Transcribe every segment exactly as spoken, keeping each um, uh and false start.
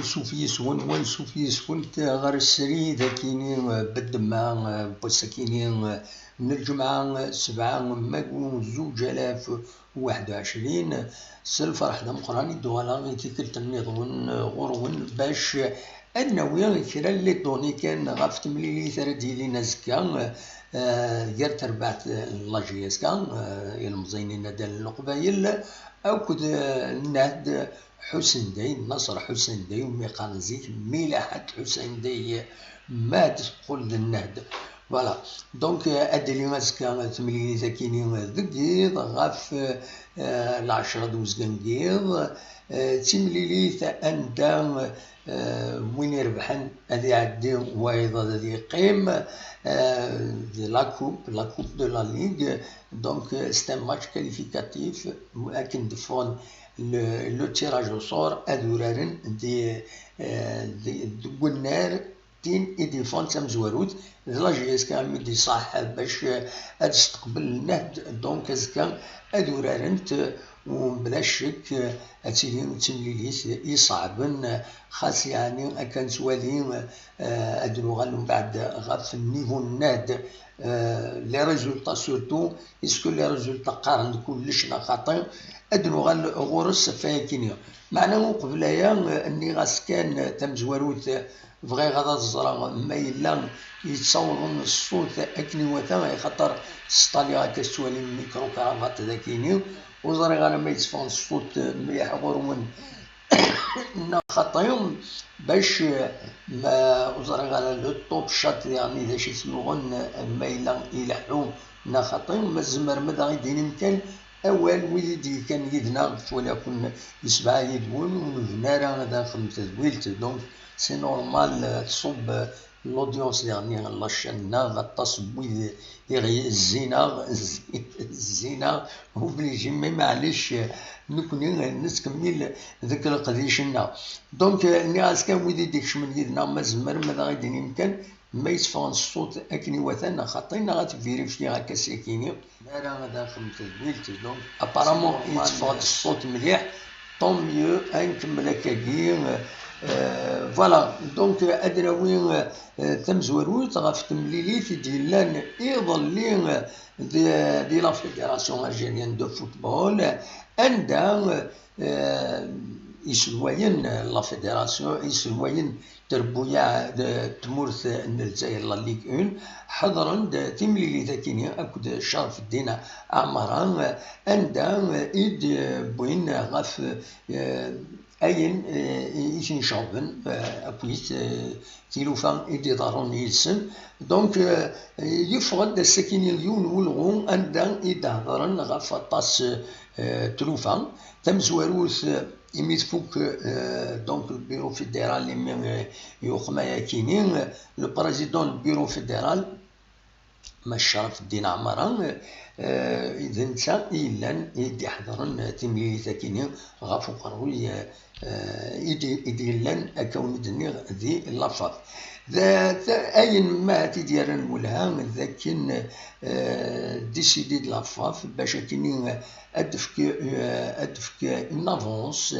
Ansuf yis-wen, wansuf yis-went ɣer srid akini, eh, bedma, eh, n wass akini, eh, n lǧemɛa, eh, sebɛa mayu zuǧ alaf u waḥed u ɛecrin. S lferḥ d ameqqran i d-uɣaleɣ i tikkelt nniḍen, eh, ɣur-wen bac ad nawi kra n les données kan ɣef temlilit ara d-yilin azekka, eh, gar terbaɛt n la J S K, eh, ilemẓiyen n Nadal n Leqbayel, akked, eh, Nahd Ḥusen Day, Naṣer Ḥusen Day, umi qqaren zik Milaḥat Ḥusen Day, ma ad teqqel d Nahd. Voilà. Donc, euh, ad d-tili azekka temlilit akini deg yiḍ ɣef, euh, lɛecṛa d uzgen n yiḍ. Euh, d timlilit anda, euh, win irebḥen ad iɛeddi, wayeḍ ad yeqqim, euh, de la coupe, la coupe de la ligue. Donc, euh, c'est un match qualificatif, akken d-ffɣen le, le tirage au sort, ad uraren di, eh, di, deg unnar tin i d-yeffɣen d tamezwarut, d la J S K mi d-iṣaḥ bac, eh, ad testeqbel Nahd. Donc, azekka ad urarent, eh, u bla ccek, eh, ad tili d timlilit iṣeɛben, eh, xas yeɛni akka nettwali, eh, ad nuɣal mbeɛd ɣef nnivu n Nahd, eh, les résultats surtout, est-ce que les résultats qqaren-d kullec neɣ xaṭi? Ad nuɣal ɣur-s ɣef wayakini. Meɛna uqbel aya, eh, nniɣ-as kan tamezwarut, eh, bɣiɣ ad ẓreɣ ma yella yettawḍen ṣṣut akken iwata, axaṭer sṭaliɣ akka tettwalim mikru kravat dagini, ur ẓriɣ ara ma yetteffeɣ ṣṣut, eh, mliḥ ɣur-wen neɣ xaṭi, bac, eh, ma ur ẓriɣ ara le top chat diɣen d acu i t-yuɣen, eh, ma yella ileḥḥu neɣ xaṭi, ma tzemrem ad aɣ-d-tinim kan awal, wid i d-yekkan yid-neɣ, ttwaliɣ-ken yesbeɛ yid-wen, ur nebni ara ad nexdem tadwilt. Donc, c'est normal, euh, tṣubb, euh, l'audience diɣen n la chaîne-nneɣ, aṭas n wid i ɣ-, zzin-aɣ, zzin-aɣ, obligé, mais maɛlic, euh, nekkni, euh, nettkemmil deg leqdic-nneɣ. Donc, euh, nniɣ-as kan wid i d-ikecmen yid-neɣ, ma tzemrem ad aɣ-d-tinim kan, ma yetteffɣen ṣṣut akken iwata neɣ xaṭi, neɣ ad tvirifyi akka sakini. Mi ara ad nexdem tadwilt, donc, apparemment yetteffeɣ-d ṣṣut mliḥ, tant mieux, ad nkemmel akkagi. Euh, voilà, donc, euh, ad nawi, euh, tamezwarut ɣef temlilit i d-yellan iḍelli, euh, di, di la Fédération Algérienne de Football, anda, euh, iselwayen, la fédération, iselwayen trebbuyaɛ d tmurt n Lezzayer, la Ligue un, ḥeḍren-d timlilit akini akked Cerfeddin Ɛmara, anda i d-wwin ɣef, eh, ayen, eh, i ten-iceɣben, eh, akkit, eh, tilufa i d-iḍerrun yid-sen. Donc, eh, yeffeɣ-d ass-akini yiwen n welɣu anda i d-hedren ɣef aṭas, eh, tlufa. Tamezwarut, eh, imi tfuk, eh, donc, le bureau fédéral, imi, eh, yuqem ayakini, eh, le président du bureau fédéral, Mac Cerfeddin Ɛmara, eh, d netta i yellan, i d-iḥeḍren, eh, timlilit akini ɣef uqerruy, eh, eh, i d-, i d-yellan, akka umi d-nniɣ, di la FAF. D, d ayen ma t-id-yerran lwelha d akken, eh, décidé-d la FAF bac akini, eh, ad d-tefk, eh, ad d-tefk une avance,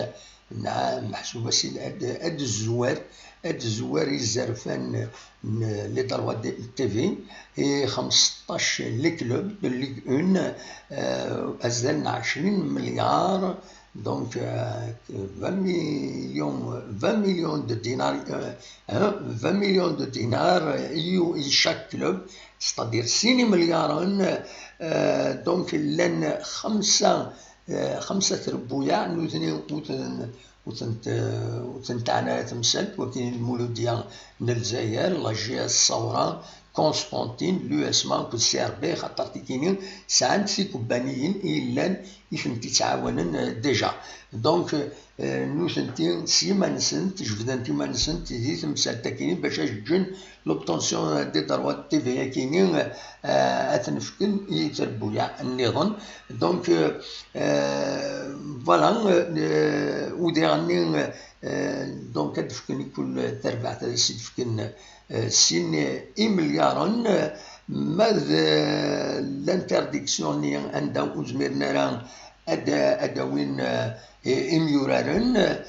neɣ meḥsub-as ad, ad d-tezwer, ad d-tezwer izerfan n les droits de T V, i xemseṭṭac les clubs de Ligue un, eh, azal n ɛecrin melyar, donc, euh, vingt millions, vingt millions de dinars, euh, hein, vingt millions de dinars, euh, i, i chaque club, c'est-à-dire sin imelyaren, euh, donc, llan xemsa, euh, xemsa trebbuyaɛ, nutni ur ten-, ur tent-, ur ten-teɛna ara temsalt, wakin Lmuludya n Lezzayer, la J S Ṣawra, Constantine, l'U S M A akked C R B, xaṭer tikini sɛant tikubbaniyin i yellan i tent-ittɛawanen, eh, déjà. Donc, eh, nutenti s yiman-nsent, jebdent iman-nsent di temsalt akini bac ad ǧǧen l'obtention des droits de T V akini, eh, ad ten-fken i trebbuyaɛ nniḍen. Donc, eh, eh, voilà, eh, udiɣ-nni, eh, donc ad d-fken i kul tarbaɛt ad as-d-fken, eh, sin imelyaren, eh, ma d, eh, l'interdiction-nni anda ur zmiren ara ad, ad d-awin, euh, i-, imyuraren.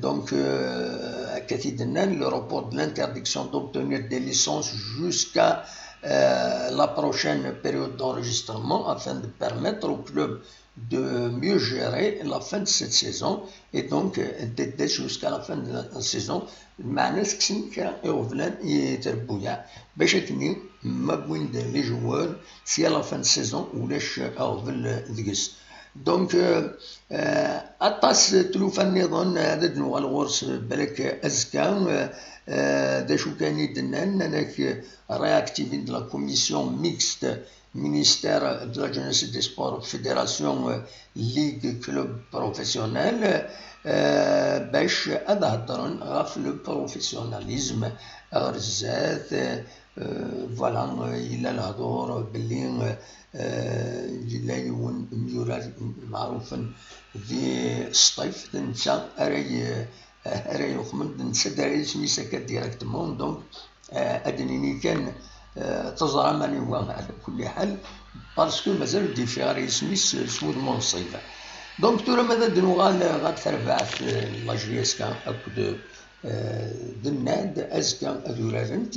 Donc, euh, akka t-id-nnan, le report de l'interdiction d'obtenir des licences jusqu'à, euh, la prochaine période d'enregistrement afin de permettre au club de mieux gérer la fin de cette saison et donc, euh, d'aider jusqu'à la fin de la saison. Lmeɛna, kksen kra iɣeblan i trebbuyaɛ bac akken ma wwin-d les joueurs si à la fin de saison ulac aɣbel deg-s. Donc, euh, euh, aṭas tlufa nniḍen ad d-nuɣal ɣur-s balak azekka. Euh, euh, d acu kan i d-nnan, nnan-ak, euh, réactivité de la commission mixte, ministère de la jeunesse et des sports, fédération, euh, ligue, club professionnel, euh, bac ad heddren ɣef le professionnalisme ɣer zdat. Euh, voilà, euh, yella lehdur belli, euh, euh, yella yiwen imyurar meɛrufen di Sṭif, d netta ara y-, ara yuxmen, d netta ara yisem-is akka directement. Donc, euh, ad d-nini kan, euh, teẓram anwa, ɛla kulli ḥal, parce que mazal ur d-yeffiɣ ara yisem-is s wudem unṣib. Donc, tura ma d ad nuɣal ɣer terbaɛt, euh, n la J S K akked, euh, d Nnad, azekka ad urarent.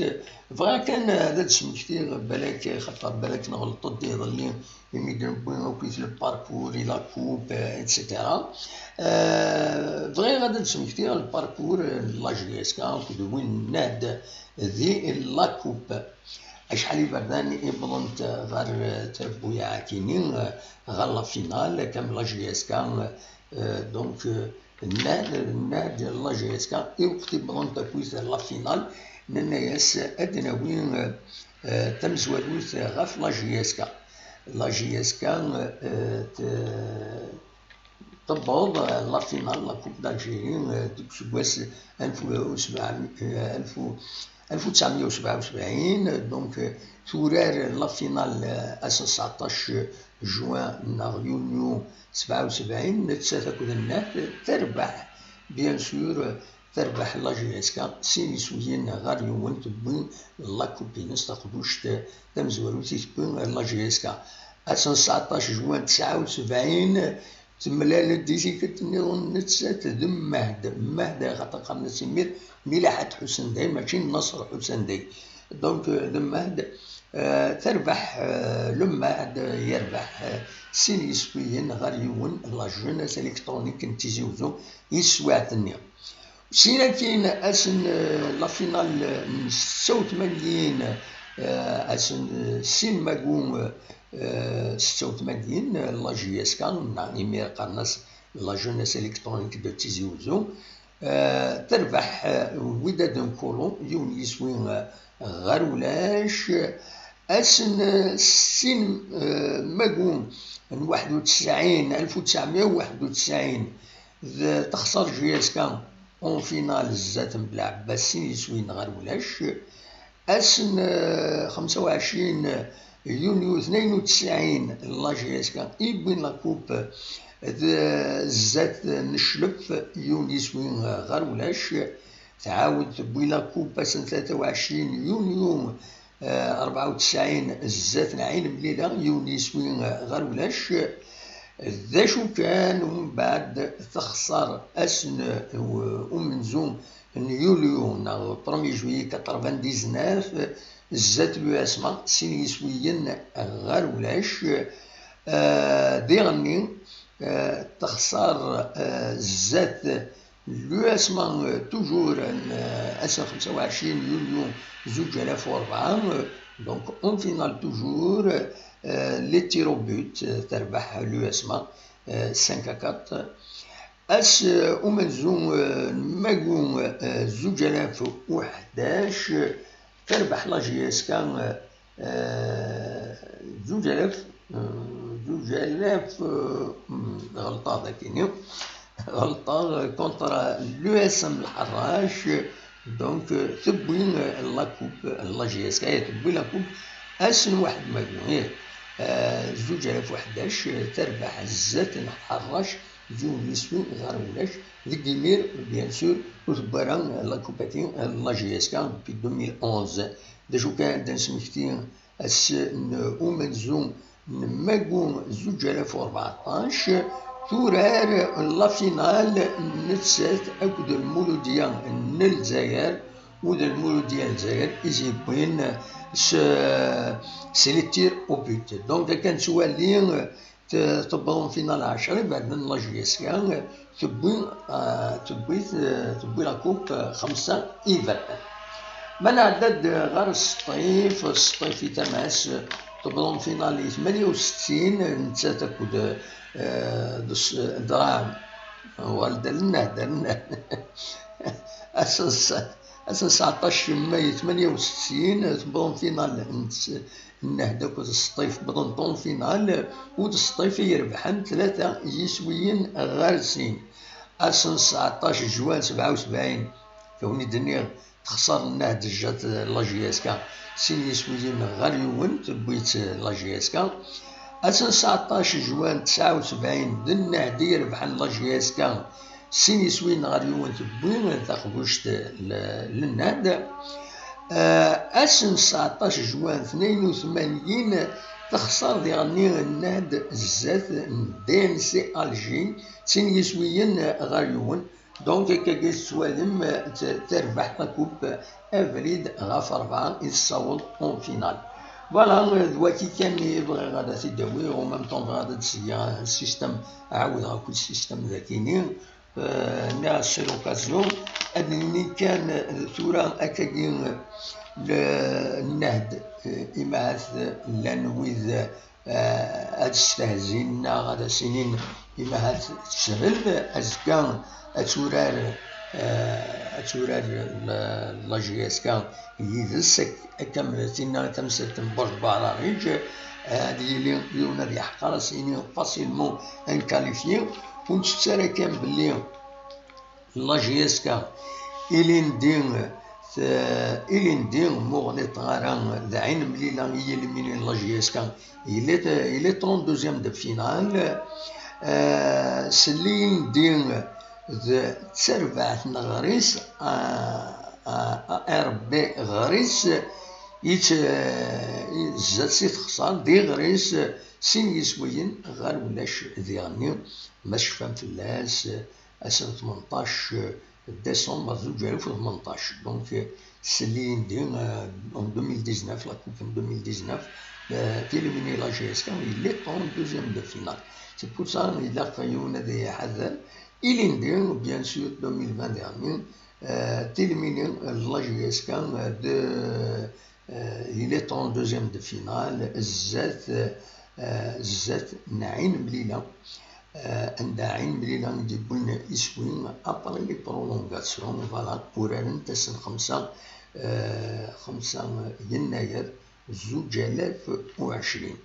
Bɣiɣ kan ad d-smektiɣ, balak, xaṭer balak nɣelṭ-d iḍelli, imi d-newwi akkit le parcours et la coupe, euh, et cetera. Euh, bɣiɣ ad d-smektiɣ le parcours n la J S K akked win n Nnad di la coupe. Acḥal iberdan i wwḍent ɣer trebbuyaɛ-akini, ɣer la finale, comme la J S K, euh, donc, euh, Nnad, Nnad la J S K, i waqt i wwḍent akkit la finale, nenna-yas ad d-nawi, euh, euh, tamezwarut ɣef la J S K. La J S K, euh, t-, tewweḍ, euh, la finale, la Coupe d'Algérie, euh, deg useggas alef u sebɛemya, euh, alef u, alef u tesɛemya u sebɛa u sebɛin, donc, euh, turar la finale, euh, ass n tseɛṭac juin neɣ yunyu sebɛa u sebɛin, nettat akked Nnad, terbeḥ, bien sûr, terbeḥ la J S K sin iswiyen ɣer yiwen, tewwi la coupe-ines taqbuct tamezwarut i tewwi la J S K. Ass n tseɛṭac juin tesɛa u sebɛin, temlal-d i tikkelt nniḍen nettat d Mmehd. Mmehd, xaṭer qqaren-as imir Milaḥat Ḥusendey, mačči Naṣer Ḥusendey. Donc, euh, d Mmehd, euh, terbeḥ, euh, Mmehd yerbeḥ, euh, sin yiswiyen ɣer yiwen, la jeunesse électronique n Tizi Uzzu, i teswiɛt-nni. Sin akkin ass n, euh, la finale n setta u tmanyin, euh, ass n, euh, sin magu, euh, setta u tmanyin, euh, la J S K, neɣ imir qqaren-as la jeunesse électronique de Tizi Uzzu, euh, terbeḥ, euh, Wydad n Kolo, yiwen yiswi, euh, ɣer ulac. Ass n, euh, sin, euh, magu n waḥed u tesɛin, alef u tesɛemya u waḥed u tesɛin, d texṣer J S K en finale zdat n Belɛebbas, sin yiswiyen ɣer ulac. Ass n, euh, xemsa u ɛecrin yunyu tnayen u tesɛin, la J S K i yewwin la coupe, d zdat n Cclef, yiwen yiswi ɣer ulac. Tɛawed tewwi la coupe ass n tlata u ɛecrin yunyu, euh, rebɛa u tesɛin, zdat n Ɛin Mlila, yiwen yiswi ɣer ulac. D acu kan, umbeɛd texṣer ass n, euh, umenzu n yulyu, neɣ premier juillet quatre-vingt-dix-neuf, zdat l'U S M A, sin yiswiyen ɣer ulac. Euh, diɣenni, euh, texṣer, euh, zdat l'U S M A, euh, toujours, euh, ass n xemsa u ɛecrin yulyu zuǧ alaf u rebɛa, euh, donc en finale toujours, euh, les tirs au but, euh, terbeḥ l'U S M A, euh, cinq à quatre. Ass, euh, umenzu, euh, n magu, euh, zuǧ alaf u ḥdac, euh, terbeḥ la J S K, euh, euh, zuǧ alaf, euh, zuǧ alaf, euh, hmm, ɣelṭeɣ dagini, ɣelṭeɣ, euh, contre l'U S M Lḥerrac, donc, euh, tewwi, euh, la coupe, euh, la J S K, tewwi la coupe ass n waḥed magu, ih, euh, zuǧ alaf u ḥdac, euh, terbeḥ zdat n Lḥerrac, yiwen yiswi ɣer ulac. Deg imir, bien sûr, ur tewwi ara la coupe-agi, euh, la J S K depuis deux mille onze. D acu kan, ad d-nesmekti ass n umenzu n Magu zuǧ alaf u rbeɛṭac, turar la finale nettat akked Lmuludya n Lezzayer, u d Lmuludya n Lezzayer i s-yewwin s, s les tirs au but. Donc, akka nettwali, t-, tewweḍ en finale ɛecra iberdan la J S K, tewwi, ah, tewwi, tewwi la coupe, ah, xemsa iberdan. Ma nɛedda-d ɣer Sṭif, Sṭif i tama-s, tewweḍ en finale i tmanya u settin, nettat akked, ah, d s-, d Ram. Uɣal d lnehd, d lnehd. Ass n s-, ass n tseɛṭac mai tmanya u settin, tewweḍ en finale n s-, Nnehda akked Sṭif wwḍen en finale, u d Sṭif i irebḥen tlata yiswiyen ɣer sin. Ass n tseɛṭac juin sebɛa u sebɛin, tawni d-nniɣ, texṣer Nnehda jjat la J S K sin yiswiyen ɣer yiwen, tewwi-tt la J S K. Ass n tseɛṭac juin tesɛa u sebɛin, d Nnehda i irebḥen la J S K sin yiswiyen ɣer yiwen, tewwi taqbuct l-, Lennad. Eh, ass n tseɛṭac juin tnayen u tmanyin, texṣer diɣenni Lennad zdat n D N C Alger, sin yiswiyen ɣer yiwen. Donc, akkagi tettwalim, eh, t-, terbeḥ la coupe abrid ɣef rebɛa i tessaweḍ en finale. Voilà, eh, d waki kan i bɣiɣ ad t-id-awiɣ, en même temps bɣiɣ ad d-seyyiɣ système, ɛawdeɣ akk système dakini. Eh, nniɣ-as c'est l'occasion, ad nini kan, eh, tura akkagi, eh, le-, Nnehd, eh, imahat, eh, llan wid, eh, ad stehzin neɣ ad as-inin imahat teshel, azekka ad turar, eh, ad turar la, la J S K yid-s, ak-, akka am tinna tamsalt n Bush Bahrariǧ, eh, ad yili yiwen ad yeḥqer, ad s-yini facilement inqualifié. Ur ntettu ara kan belli la J S K ilindi, t-, ilindi, ma ur ɣliṭeɣ ara, d Ɛin Mlila i yéliminin la J S K, il est, il est trente-deuxième de finale. Euh, s-, ilindi d tarbaɛt n Ɣris, A, A, A R B Ɣris, i t-, i zdat si texṣar d Iɣris, sin yiswiyen ɣer ulac diɣenni, ma tecfam fell-as, ass n tmenṭac décembre zuǧ alaf u tmenṭac. Donc, s-, ilindi, euh, en deux mille dix-neuf, la coupe en deux mille dix-neuf, euh, téliminé la J S K, il est en deuxième de finale. C'est pour ça, ilaq yiwen ad iḥader. Ilindi, bien sûr, deux mille vingt dernier, euh, téliminé la J S K, euh, de, euh, il est en deuxième de finale, zdat, euh, zdat n Ɛin Mlila. Eh, anda Ɛin Mlila i d-yewwin iswi après les prolongations, voilà, urarent ass n xemsa, eh, xemsa yennayer zuǧ alaf u ɛecrin.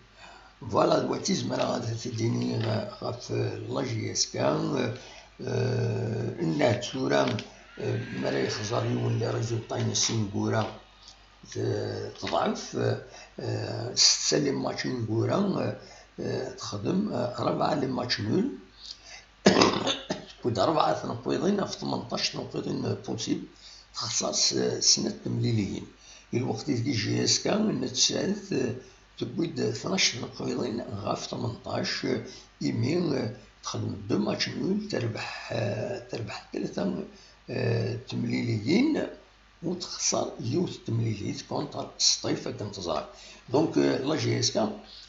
Voilà, d wati zemreɣ ad t-id-iniɣ ɣef la J S K. Eh, nniɣ-d tura, eh, mi ara yexẓer yiwen les résultats-ines ineggura, t-, teḍɛef, eh, setta les matchs ineggura, eh, texdem, eh, rebɛa les matchs nuls. Tewwi-d rebɛa tneqqiḍin ɣef tmenṭac tneqqiḍin possible, texṣer s-, snat temliliyin. I lweqt ideg J S K nettat, eh, tewwi-d tnac tneqqiḍin ɣef tmenṭac, eh, imi, eh, texdem deux matchs nuls, terbeḥ, eh, terbeḥ tlata, eh, temliliyin, u texṣer yiwet n temlilit contre Sṭif, akken teẓram. Donc, euh, la J S K,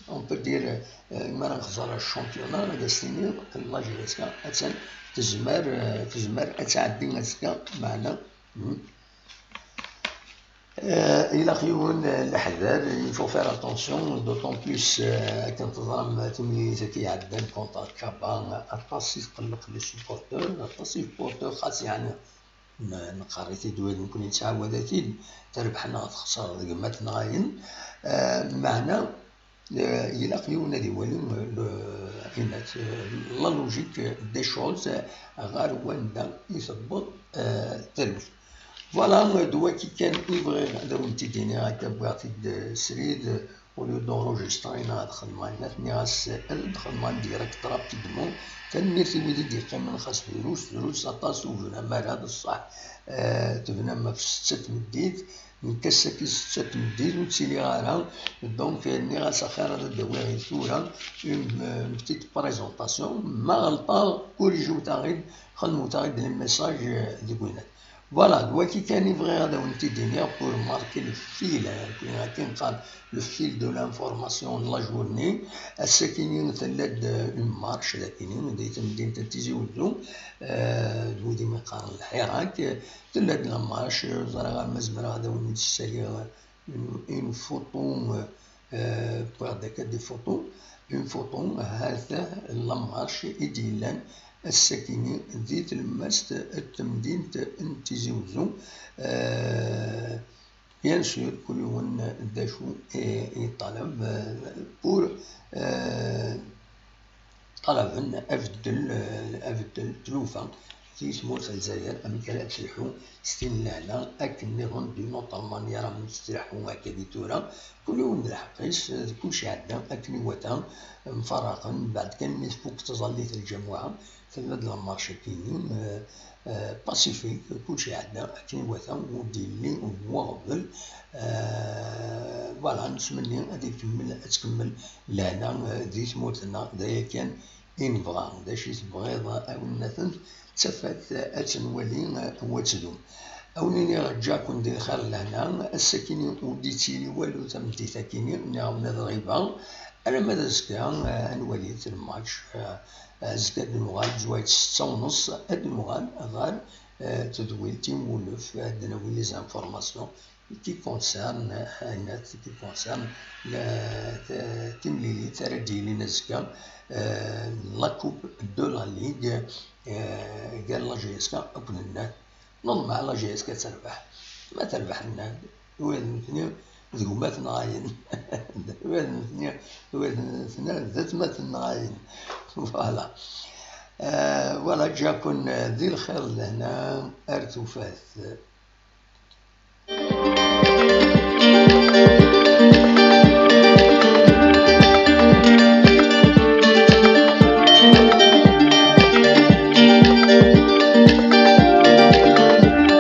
on peut dire, euh, mi ara nexẓer championnat, ad as-tiniḍ la J S K attan tezmer, euh, tezmer ad tɛeddi azekka, meɛna, hmm. Euh, ilaq yiwen, euh, leḥder, il faut faire attention, d'autant plus, euh, akken teẓram timlilit-agi iɛeddan contre Kaba, aṭas i tqelleq les supporters, aṭas i supporters, xas yeɛni n-, neqqar-it-id wid nekkni nettɛawad-it-id, terbeḥ neɣ texṣer d gma-tneɣ ayen. Eh, meɛna, eh, ilaq yiwen ad iwali, eh, le-, ayen-at, eh, la logique des choses, eh, ɣer wanda i tewweḍ, eh, talwit. Voilà, eh, d waki kan i bɣiɣ ad awen-t-id-iniɣ, akka wwiɣ-t-id, eh, srid, eh, Au lieu d'enregistrer neɣ ad xedmeɣ ayen-at, nniɣ-as ad d-xedmeɣ direct rapidement. Tanemmirt i wid i d-yeqqimen, xas drus, drus aṭas ur bnam ara, d ṣṣeḥ, eh, tebnam ɣef setta n tmeddit, Nekk ass-agi setta tameddit ur ttiliɣ ara, donc nniɣ-as axir ad d-awiɣ i tura une, une petite présentation, ma ɣelṭeɣ corrigemt-aɣ-id, xedmemt-aɣ-id les messages deg winat. Voilà, d wagi kan i bɣiɣ ad awen-t-id-iniɣ pour marquer le fil, akken qqaren le fil de l'information n la journée. Ass-akini tella-d une marche dagini di temdint n Tizi Wezzu, d wid umi qqaren lḥirak. Tella-d la marche, ur ẓriɣ ara ma zemreɣ ad awen-d-ssaliɣ une, une photo, euh, wwiɣ-d akka des photos, une photo, ha-t-a la marche i d-yellan ass-akini di tlemmast n temdint n Tizi Wezzu. Euh, bien sûr, kul yiwen d acu i, i yeṭṭalab, euh, pour, euh, ṭalaben abeddel, euh, abeddel tlufa di tmurt n Lezzayer, amek ara telḥu s tin n lehna akken nniḍen d'une autre manière am tettleḥḥu akka di tura. Kul yiwen d lḥeqq-is, d kullec iɛedda akken iwata, mfaraqen, mbeɛd kan mi tfuk tẓallit n lǧamuɛa, tella-d la marche akini, euh, euh, pacifique, kullec iɛedda akken iwata, ur d-yelli weɣbel. Euh, voilà, nettmenni ad ikemmel, ad tkemmel lehna, euh, di tmurt-nneɣ, d aya kan i nebɣa. D acu i tebɣiḍ a winnaten? D tafat ad tt-nwali, eh, wa ttdum. A wen-iniɣ ǧǧaken di lxir d lehna. Ass-akini ur d-ittili walu tameddit-akini, nniɣ-awen ad ɣibeɣ. Alamma d azekka, eh, ad nwali lmatch. Eh, azekka ad nuɣal zzwayeǧ setta u nneṣ, ad nuɣal ɣer, eh, tedwilt Timunef, ad d-nawi les informations qui concerne, euh, qui concerne le, euh, timlilit ara d-yilin azekka, euh, la coupe de la ligue, euh, gar la J S K akked Nnad. Neḍmeɛ la J S K ad terbeḥ. Ma terbeḥ Nnad, ula d nutni d gma-tneɣ ayen. Ula d nutni, ula d nutni d atmaten-nneɣ ayen. Voilà. Euh, voilà, ǧǧaken, euh, di lxir d lehna, ar tufat.